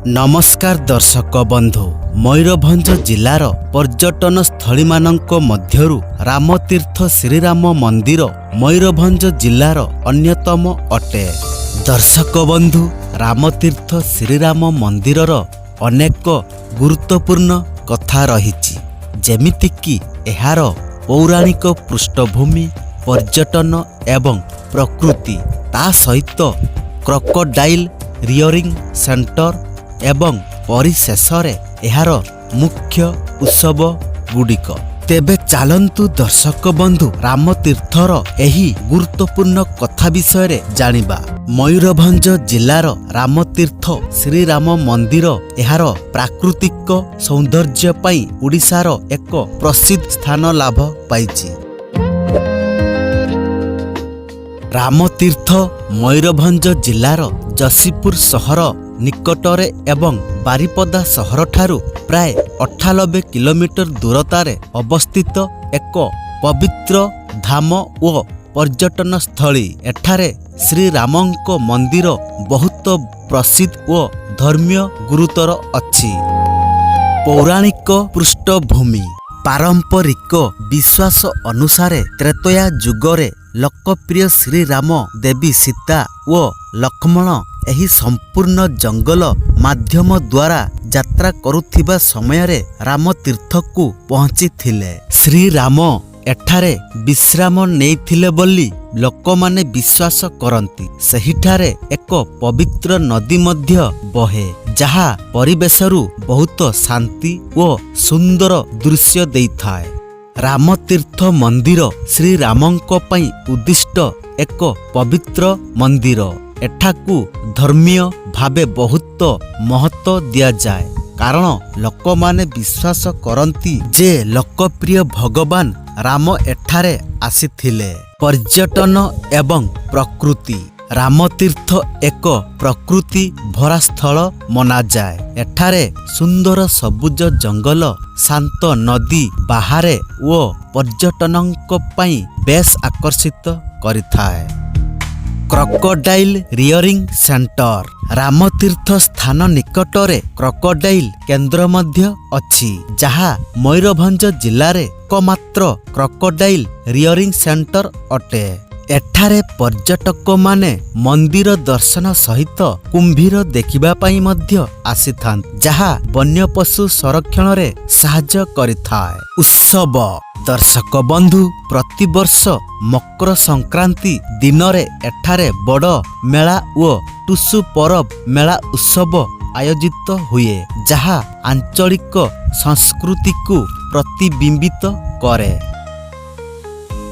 ନମସ୍କାର ଦର୍ଶକ ବନ୍ଧୁ, ମୟୂରଭଞ୍ଜ ଜିଲ୍ଲାର ପର୍ଯ୍ୟଟନ ସ୍ଥଳୀମାନଙ୍କ ମଧ୍ୟରୁ ରାମତୀର୍ଥ ଶ୍ରୀରାମ ମନ୍ଦିର ମୟୂରଭଞ୍ଜ ଜିଲ୍ଲାର ଅନ୍ୟତମ ଅଟେ। ଦର୍ଶକ ବନ୍ଧୁ, ରାମତୀର୍ଥ ଶ୍ରୀରାମ ମନ୍ଦିରର ଅନେକ ଗୁରୁତ୍ୱପୂର୍ଣ୍ଣ କଥା ରହିଛି, ଯେମିତିକି ଏହାର ପୌରାଣିକ ପୃଷ୍ଠଭୂମି, ପର୍ଯ୍ୟଟନ ଏବଂ ପ୍ରକୃତି, ତା ସହିତ କ୍ରକୋଡାଇଲ୍ ରିୟରିଂ ସେଣ୍ଟର ଏବଂ ପରିଶେଷରେ ଏହାର ମୁଖ୍ୟ ଉତ୍ସବ ଗୁଡ଼ିକ। ତେବେ ଚାଲନ୍ତୁ ଦର୍ଶକ ବନ୍ଧୁ, ରାମତୀର୍ଥର ଏହି ଗୁରୁତ୍ୱପୂର୍ଣ୍ଣ କଥା ବିଷୟରେ ଜାଣିବା। ମୟୂରଭଞ୍ଜ ଜିଲ୍ଲାର ରାମତୀର୍ଥ ଶ୍ରୀରାମ ମନ୍ଦିର ଏହାର ପ୍ରାକୃତିକ ସୌନ୍ଦର୍ଯ୍ୟ ପାଇଁ ଓଡ଼ିଶାର ଏକ ପ୍ରସିଦ୍ଧ ସ୍ଥାନ ଲାଭ ପାଇଛି। ରାମତୀର୍ଥ ମୟୂରଭଞ୍ଜ ଜିଲ୍ଲାର ଯଶୀପୁର ସହର ନିକଟରେ ଏବଂ ବାରିପଦା ସହରଠାରୁ ପ୍ରାୟ 98 କିଲୋମିଟର ଦୂରତାରେ ଅବସ୍ଥିତ ଏକ ପବିତ୍ର ଧାମ ଓ ପର୍ଯ୍ୟଟନ ସ୍ଥଳୀ। ଏଠାରେ ଶ୍ରୀରାମଙ୍କ ମନ୍ଦିର ବହୁତ ପ୍ରସିଦ୍ଧ ଓ ଧର୍ମୀୟ ଗୁରୁତର ଅଛି। ପୌରାଣିକ ପୃଷ୍ଠଭୂମି: ପାରମ୍ପରିକ ବିଶ୍ୱାସ ଅନୁସାରେ ତ୍ରେତୟା ଯୁଗରେ ଲୋକପ୍ରିୟ ଶ୍ରୀରାମ, ଦେବୀ ସୀତା ଓ ଲକ୍ଷ୍ମଣ ଏହି ସମ୍ପୂର୍ଣ୍ଣ ଜଙ୍ଗଲ ମାଧ୍ୟମ ଦ୍ୱାରା ଯାତ୍ରା କରୁଥିବା ସମୟରେ ରାମତୀର୍ଥକୁ ପହଞ୍ଚିଥିଲେ। ଶ୍ରୀରାମ ଏଠାରେ ବିଶ୍ରାମ ନେଇଥିଲେ ବୋଲି ଲୋକମାନେ ବିଶ୍ୱାସ କରନ୍ତି। ସେହିଠାରେ ଏକ ପବିତ୍ର ନଦୀ ମଧ୍ୟ ବହେ, ଯାହା ପରିବେଶରୁ ବହୁତ ଶାନ୍ତି ଓ ସୁନ୍ଦର ଦୃଶ୍ୟ ଦେଇଥାଏ। ରାମତୀର୍ଥ ମନ୍ଦିର ଶ୍ରୀରାମଙ୍କ ପାଇଁ ଉଦ୍ଦିଷ୍ଟ ଏକ ପବିତ୍ର ମନ୍ଦିର। ଏଠାକୁ ଧର୍ମୀୟ ଭାବେ ବହୁତ ମହତ୍ତ୍ୱ ଦିଆଯାଏ, କାରଣ ଲୋକମାନେ ବିଶ୍ୱାସ କରନ୍ତି ଯେ ଲୋକପ୍ରିୟ ଭଗବାନ ରାମ ଏଠାରେ ଆସିଥିଲେ। ପର୍ଯ୍ୟଟନ ଏବଂ ପ୍ରକୃତି: ରାମତୀର୍ଥ ଏକ ପ୍ରକୃତି ଭରା ସ୍ଥଳ ମନାଯାଏ। ଏଠାରେ ସୁନ୍ଦର ସବୁଜ ଜଙ୍ଗଲ, ଶାନ୍ତ ନଦୀ ବାହାରେ ଓ ପର୍ଯ୍ୟଟନଙ୍କ ପାଇଁ ବେଶ୍ ଆକର୍ଷିତ କରିଥାଏ। କ୍ରକୋଡାଇଲ୍ ରିୟରିଂ ସେଣ୍ଟର: ରାମତୀର୍ଥ ସ୍ଥାନ ନିକଟରେ କ୍ରକୋଡାଇଲ୍ କେନ୍ଦ୍ର ମଧ୍ୟ ଅଛି, ଯାହା ମୟୂରଭଞ୍ଜ ଜିଲ୍ଲାରେ ଏକମାତ୍ର କ୍ରକୋଡାଇଲ୍ ରିୟରିଂ ସେଣ୍ଟର ଅଟେ। ଏଠାରେ ପର୍ଯ୍ୟଟକମାନେ ମନ୍ଦିର ଦର୍ଶନ ସହିତ କୁମ୍ଭୀର ଦେଖିବା ପାଇଁ ମଧ୍ୟ ଆସିଥାନ୍ତି, ଯାହା ବନ୍ୟପଶୁ ସଂରକ୍ଷଣରେ ସାହାଯ୍ୟ କରିଥାଏ। ଉତ୍ସବ: ଦର୍ଶକ ବନ୍ଧୁ, ପ୍ରତିବର୍ଷ ମକର ସଂକ୍ରାନ୍ତି ଦିନରେ ଏଠାରେ ବଡ଼ ମେଳା ଓ ଟୁସୁ ପରବ ମେଳା ଉତ୍ସବ ଆୟୋଜିତ ହୁଏ, ଯାହା ଆଞ୍ଚଳିକ ସଂସ୍କୃତିକୁ ପ୍ରତିବିମ୍ବିତ କରେ।